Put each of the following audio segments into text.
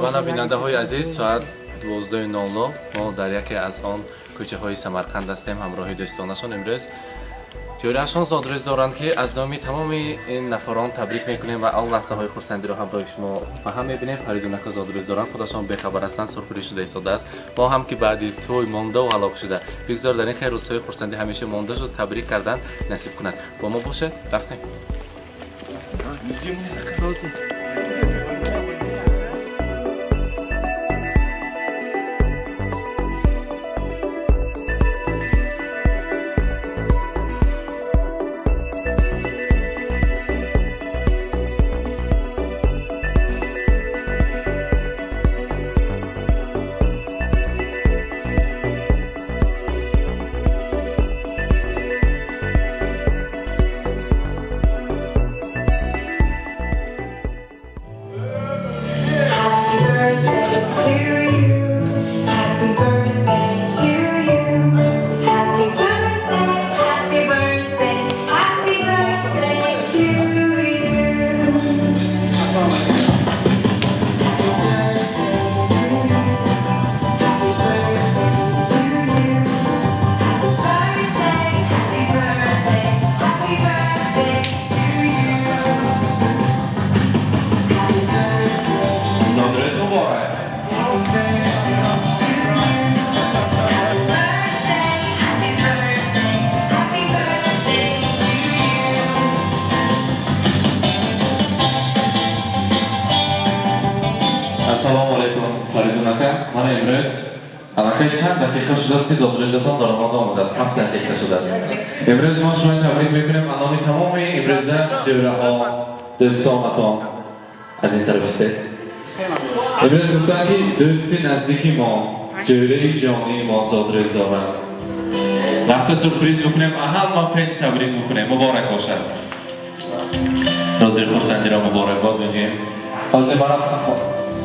Мана бинандаҳои азиз, соат 12:00 мо дар яке аз он кӯчаҳои Самарқанд ҳастем ҳамроҳи дӯстонашон. Имрӯз ҷӯраашон зодрӯз доранд, ки аз номи тамоми ин нафарон табрик мекунем ва он лаҳзаҳои хурсандиро ҳамроҳи шумо ба ҳам мебинем. Фаридун ака зодрӯз доранд, худашон бехабар ҳастанд, сюрприз шуда истодааст. Мо ҳам ки баъди тӯй мондаву ҳалок шуда, бигзор дар ин хел рӯзҳои хурсандӣ ҳамеша монда шуд, табрик кардан насиб кунад. Бо мо бошед, рафтем. Ассалому алайкум, Фаридун ака. Мана имрӯз аллакай чанд дақиқа шудааст, ки зодрӯзатон даромада омадааст, 7 дақиқа шудааст. Имрӯз мо шуморо табрик мекунем аз номи тамоми имрӯза ҷӯраҳо, дӯстонатон аз ин тарафи сет. Имрӯз гуфтанд, ки дӯсти наздики мо, ҷӯраи ҷонии мо зодрӯз доранд. Рафта сюрприз бикунем, ҳама пеш табрик мекунем. Муборак бошад. Рӯзи хурсандиро муборакбод мегӯем. Ҳозир мана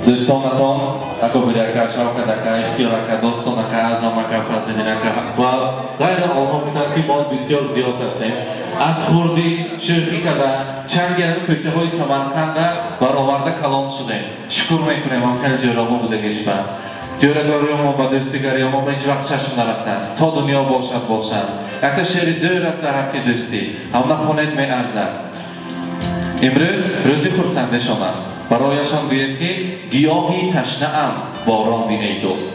дӯстонатон Акобир ака, Шавкат ака, Ихтиёр ака, Достон ака, Аъзам ака, Фазлиддин ака ва ғайра онҳо гуфтанд, ки мо бисёр зиёд ҳастем. Аз хурдӣ шӯхӣ карда чанди ҳамин кӯчаҳои Самарқанда бароварда калон шудем. Шукр мекунем, ҳам хеле ҷӯрамо будагишба. Ҷӯрагариёмо ба дӯстигариёмо ба ҳеҷ вақт чашм нарасанд. То дунё бошад бошанд. Якта шеъри зӯр аст дар ҳаққи дӯстӣ. Ҳамна хонед, меарзад. Имрӯз рӯзи хурсандешон аст. Барояшон гӯед, ки гиёҳи ташнаам борони эй дӯст,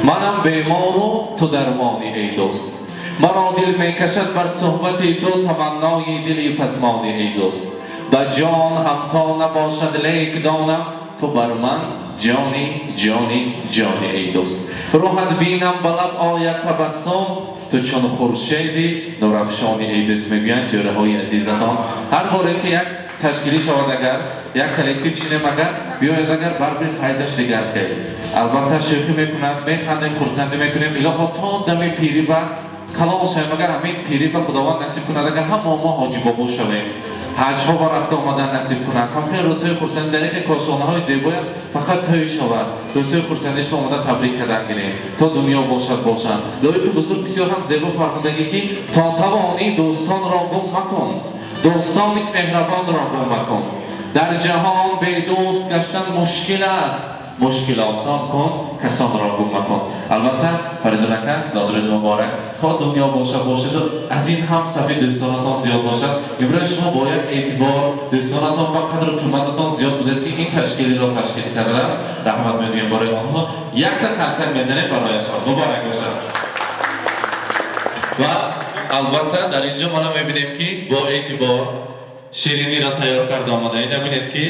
манам бемору ту дармони эй дӯст, маро дил мекашад бар суҳбати ту таманнои дили пасмони эй дӯст, ба ҷон ҳамто набошад, лек донам ту бар ман ҷони ҷони ҷони эй дӯст, рӯҳат бинам ба лаб ояд табассум, ту чун хуршеди нурафшони эй дӯст. Мегӯянд ҷӯраҳои азизатон, ҳар боре ки як ташкилӣ шавад, агар як коллектив шинем, агар биёяд, агар барби файзаш дигар хел. Албатта шӯхӣ мекунад, механдем, хурсандӣ мекунем. Илоҳо то дами пирӣ ба калон шавем, агар ҳамин пирӣ ба Худованд насиб кунад, агар ҳама мо ҳоҷи бобо шавем, ҳаҷҳо ба рафта омадан насиб кунад. Ҳам хеле рӯзҳои хурсандӣ дар яке кошонаҳои зебой аст, фақат тӯй шавад. Рӯзҳои хурсандиш ба омада табрик кардан гирем. То дунё бошад бошанд. Лоиқи бузург бисёр ҳам зебо фармудагӣ, ки то тавонӣ дӯстонро гум макун, дӯстони меҳрабонро гум макун. Дар ҷаҳон бедӯст гаштан мушкил аст, мушкил осон кун, касонро гум макун. Албатта Фаридун ака, зодрӯз муборак. То дунё бошад бошаду аз ин ҳам сафи дӯстонатон зиёд бошад. Имрӯз шумо бо як эътибор дӯстонатон ва қадру қимататон зиёд будааст, ки ин ташкилиро ташкил кардан. Раҳмат мегӯем барои онҳо. Якта қарсак мезанем барояшон. Муборак бошад. Ва албатта дар инҷо мана мебинем, ки бо эътибор шириниро тайёр карда омада. Ина бинед, ки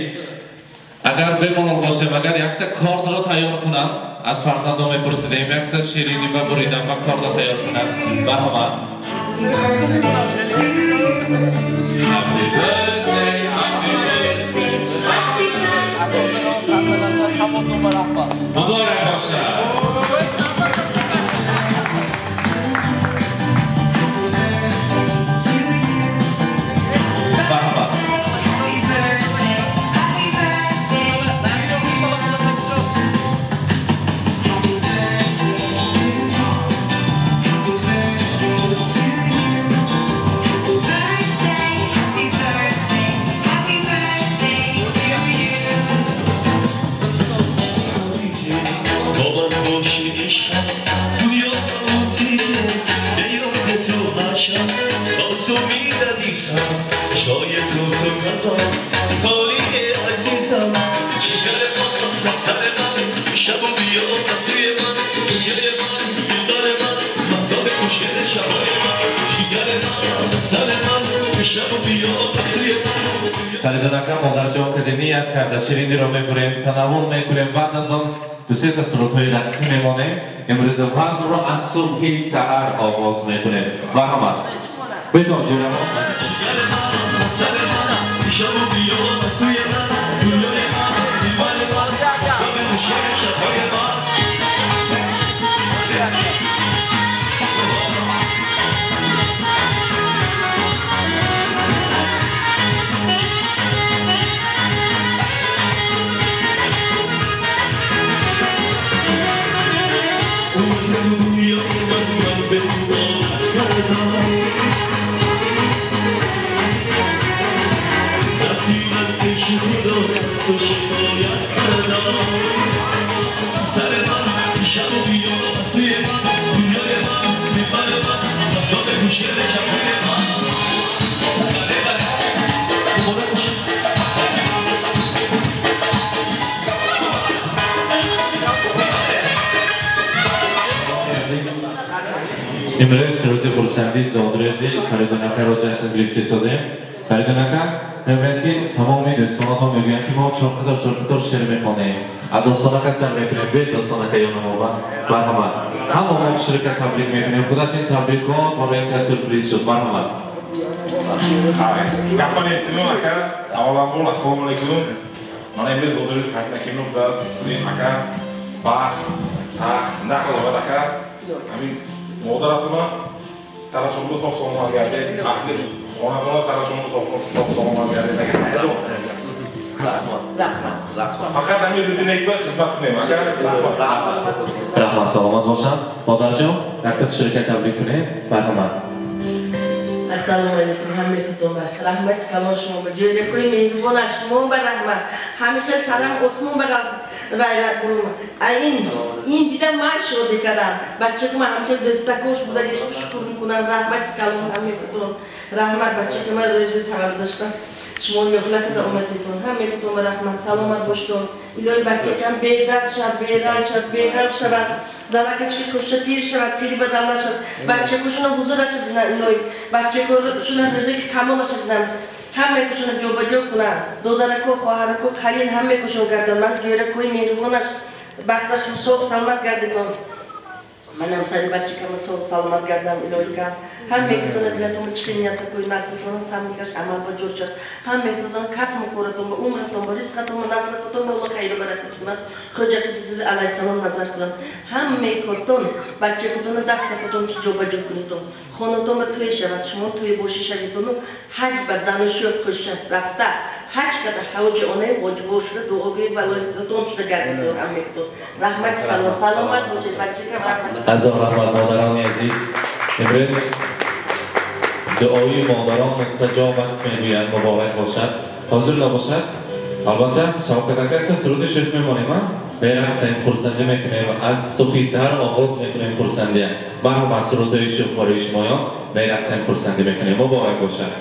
агар бемалол бошем, агар якта кортро тайёр кунам, аз фарзандон мепурсидем, якта ширинӣ ба буридан ва кортро тайёр кунам. Марҳамат. Happy birthday, happy birthday, happy birthday. Муборак бошад. بچم با میدادیسم جای تو تو قلبم خالی عزیزم جگر من سر من شب و بیا قصه من دنیای من دلدار من مهتاب خوشگل شبای من جگر من سر من شب و بیا قصه من. فریدون ака модарҷон каде ният карда шириниро мебурем, танаввул мекунем, баъд аз он ду-се та сурудҳои рақсӣ мемонем. Имрӯз вазмро аз субҳи саҳар оғоз мекунем. Марҳамат, битон ҷӯраҳо. Имрӯз рӯзи хурсандӣ зодрӯзи Фаридун акаро ҷашн гирифта истодем. Фаридун ака, мебинед ки тамоми дӯстонатон мегӯянд ки мо чорқатор чорқатор шеър мехонем, а достонака сар мекунем. Бе достонака ёнамоба. Марҳамат, ҳама мо хушрика табрик мекунем. Худаш ин табрикҳо барои ин кас сюрприз шуд. Марҳамат. Гапа нестиму ака, авваланбор ассалому алайкум. Мана имрӯз зодрӯзи Фаридун ака будааст. Ака бахт, тахт нақл шавад ака. Ҳамин модаратона сарашон бо соф саломат гардед, аҳли хонатона сарашон бо соф саломат гардед. Ака ҳаяҷон фақат ҳамин рӯзи нек ба хизмат кунем. Ака раҳмат. Раҳмат, саломат бошанд. Модарҷон, якта хушрика табрик кунем. Марҳамат. Ассалому алайкум ҳамаатон. Раҳмат калон шумо ба ҷӯракои меҳрубон шумо ба раҳмат. Ҳамин хел салам осмон ба ғайрат бурум. Ин дидам ман шодӣ кардам. Бачакам ҳам хел дӯстакош будагиш шукр мекунам. Раҳмат калон ҳамаатон. Раҳмат бачакам рӯзи таваллудаш ба шумо ёфла карда омадетон. Ҳамаатон раҳмат. Саломат бошед. Илоҳи бачакам бедард шавад, беранг шавад, беғам шавад. Занакаш ки кушта пир шавад, пири ба давла шавад. Бачакошона ҳузурашо бинанд илоҳи. Бачакошона рӯзе ки камолашо бинанд. Ҳамаи-кошона ҷобаҷо кунанд. Додарако, хоҳарако, қалин ҳамаи-кошон гарданд. Ман ҷӯракои меҳрубонаш бахташ соғ саломат гардедон. Манам сари бачакама соғ саломат гардам илоҳи кам. Ҳамаи-котона дилатон чӣ ниятакои нақсатона самникаш амал ба ҷор шад. Ҳамаи-котона касму коратон ба умратон ба ризқатон ба насратон ба Аллоҳ хайру баракат кунад. Хоҷа Хизр алайҳиссалом назар кунад. Ҳамаи-котон бачакотона дастакотон ки ҷобаҷо кунедон. Хонатон ба тӯй шавад, шумо тӯй бошӣ шаведону ҳаҷ ба зану шӯр қӯша рафта ҳаҷ карда ҳавҷи онаи воҷибо шуда дуогӯи валоятон шуда гардедон ҳамаи-котон. Раҳмати калон, саломат бошед бачакам, раҳмат. Азор раҳмат модарони азиз. Имрӯз дуои модарон мустаҷоб аст мегӯянд, муборак бошад. Ҳозир набошад, албатта Шавкат ака то суруди шӯх мемонем, мерақсем, хурсандӣ мекунем, аз субҳи саҳар оғоз мекунем хурсандия. Марҳамат, сурудҳои шӯх барои шумоён, мерақсем, хурсандӣ мекунем. Муборак бошад.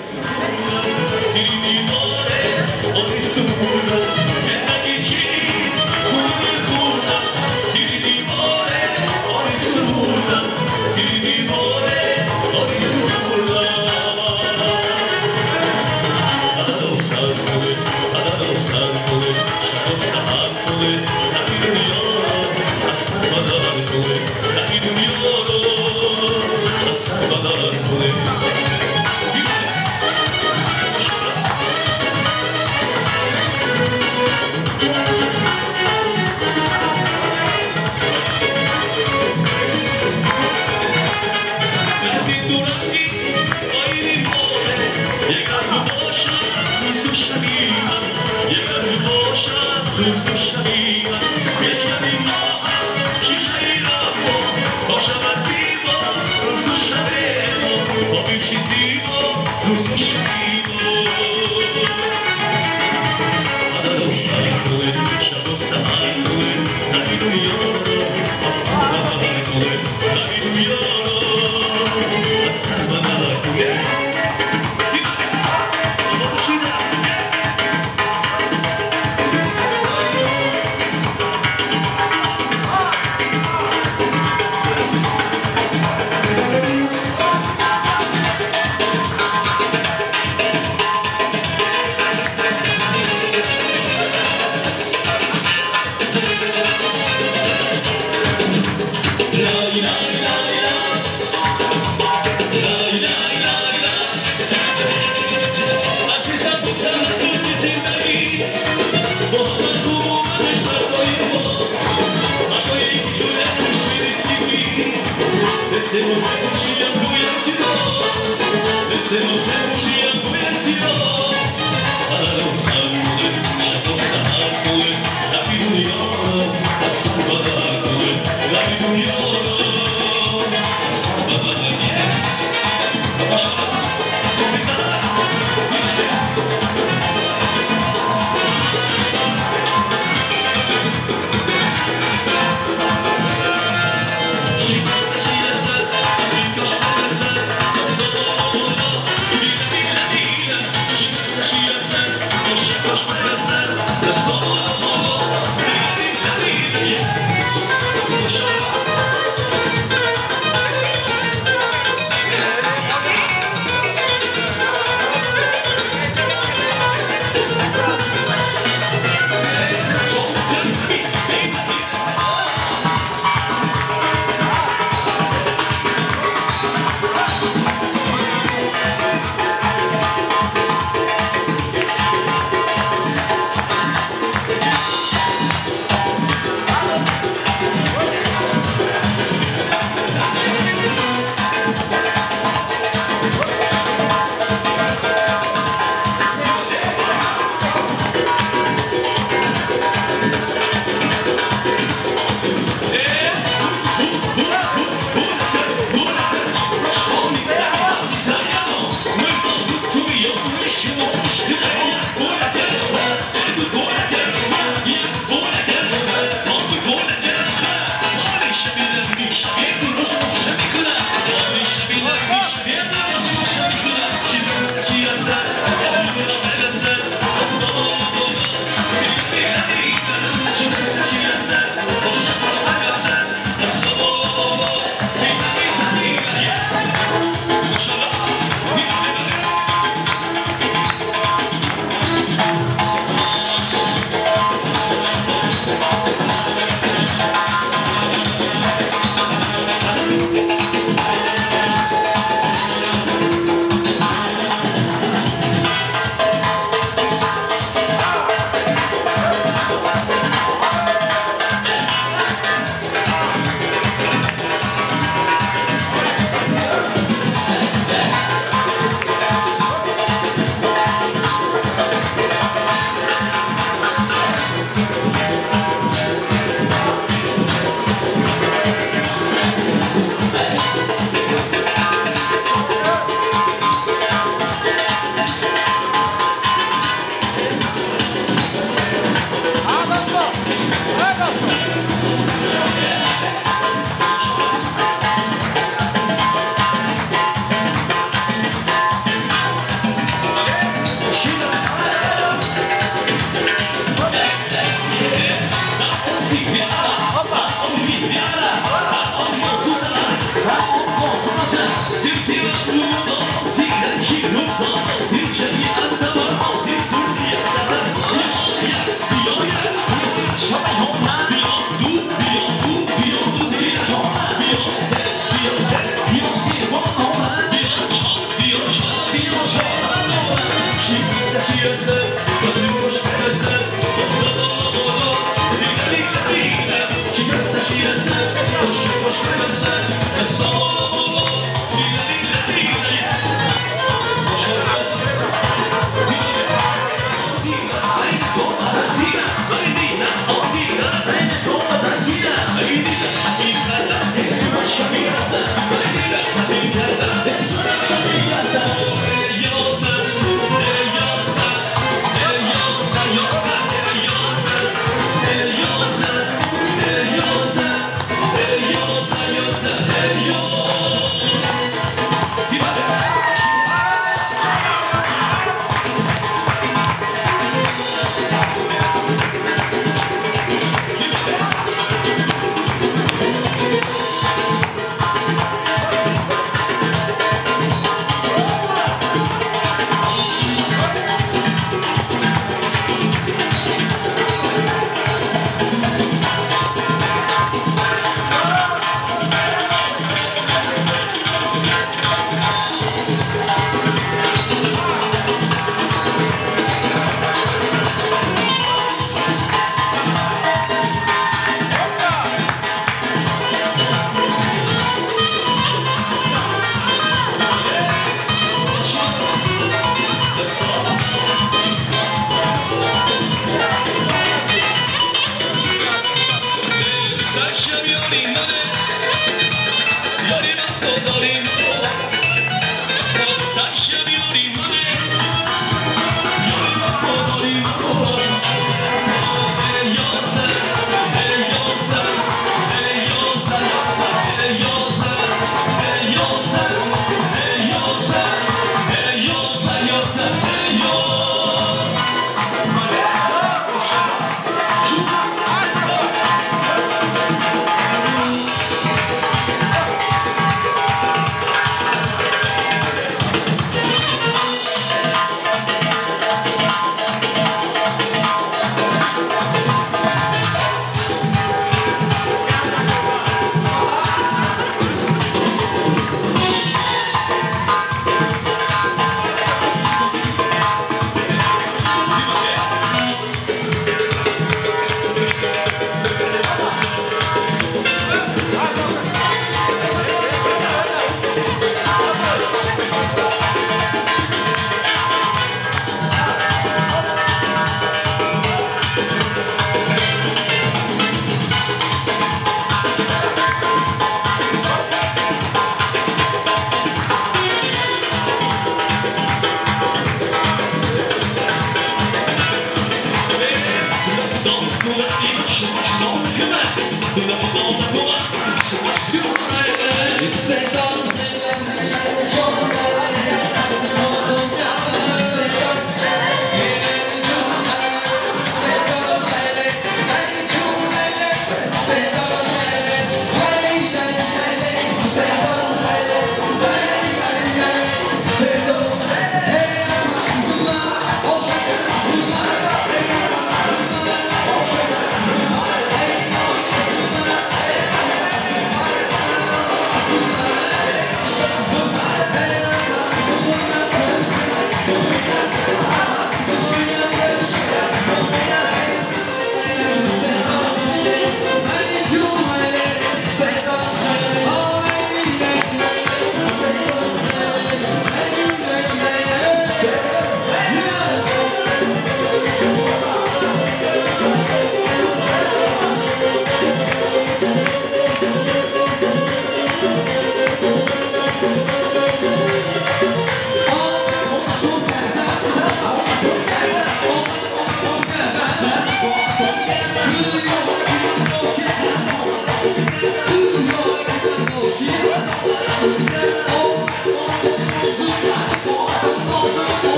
Sar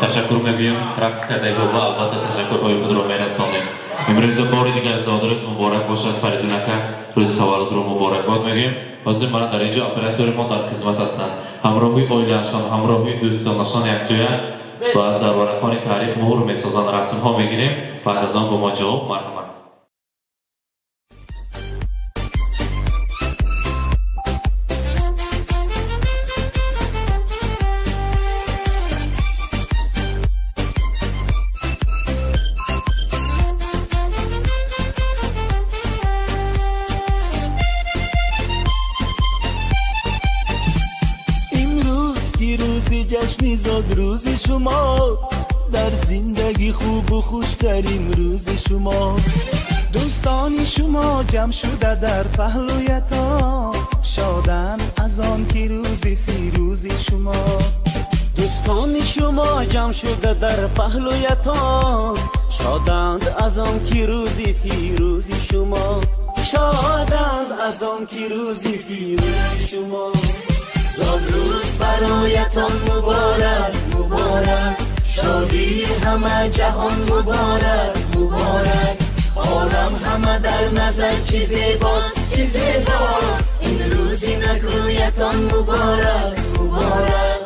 Ташаккур мегӯем, рақс кардагиҳо ва албатта ташаккурҳои худро мерасонем. Имрӯза бори дигар зодрӯз муборак бошад, Фаридун ака, рӯзи таваллудро муборакбод мегӯем. Ҳозир мана дар инҷо оператори мо дар хизмат ҳастанд. Ҳамроҳи оилаашон, ҳамроҳи дӯстонашон якҷоя ба зарварақони таърих муҳр месозанд, расмҳо мегирем. Баъд аз он бо мо ҷавоб марҳамат. ҷашни зодрӯзи шумо, дар зиндагӣ хубу хуштарин рӯзи шумо. Дӯстони шумо ҷамъ шуда дар паҳлӯятон, шоданд аз он ки рӯзи фирӯзи шумо. Дӯстони шумо ҷамъ шуда дар паҳлӯятон, шоданд аз он ки рӯзи фирӯзи шумо. Шоданд аз он ки рӯзи фирӯзи шумо. Зодрӯз бароятон муборак, муборак, шодии ҳама ҷаҳон муборак, муборак. Олам ҳама дар назар чӣ зебост, чӣ зебост, ин рӯзи накӯятон муборак, муборак.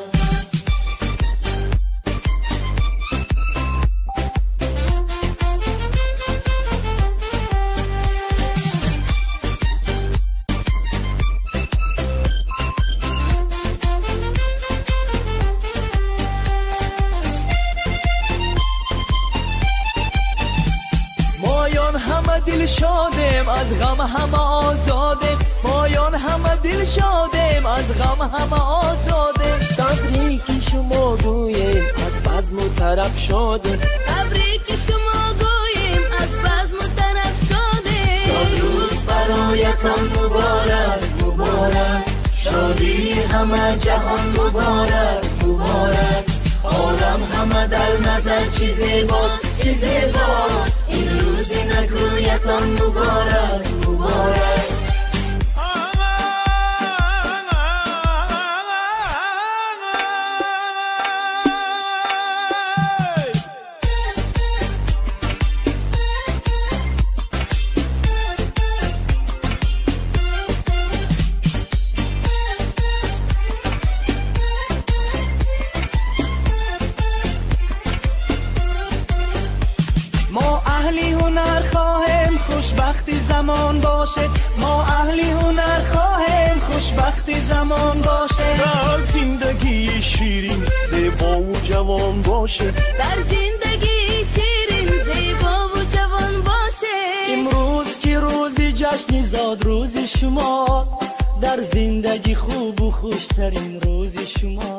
Дилшодем аз ғам ҳама озодем, моён ҳама дилшодем аз ғам ҳама озодем. Табрики шумо гӯем аз базму тараб шодем, табрики шумо гӯем аз базму тараб шодем. Зодрӯз бароятон муборак, муборак, шодии ҳама ҷаҳон муборак, муборак. Олам ҳама дар назар чӣ зебост, чӣ зебост, ин рӯзи накӯятон муборак, муборак. Хушбахти замон боше, мо аҳли ҳунар хоҳем, хушбахти замон боше. Дар зиндагии ширин зебову ҷавон боше, дар зиндагии ширин зебову ҷавон боше. Имрӯз ки рӯзи ҷашни зодрӯзи шумо, дар зиндагӣ хубу хуштарин рӯзи шумо.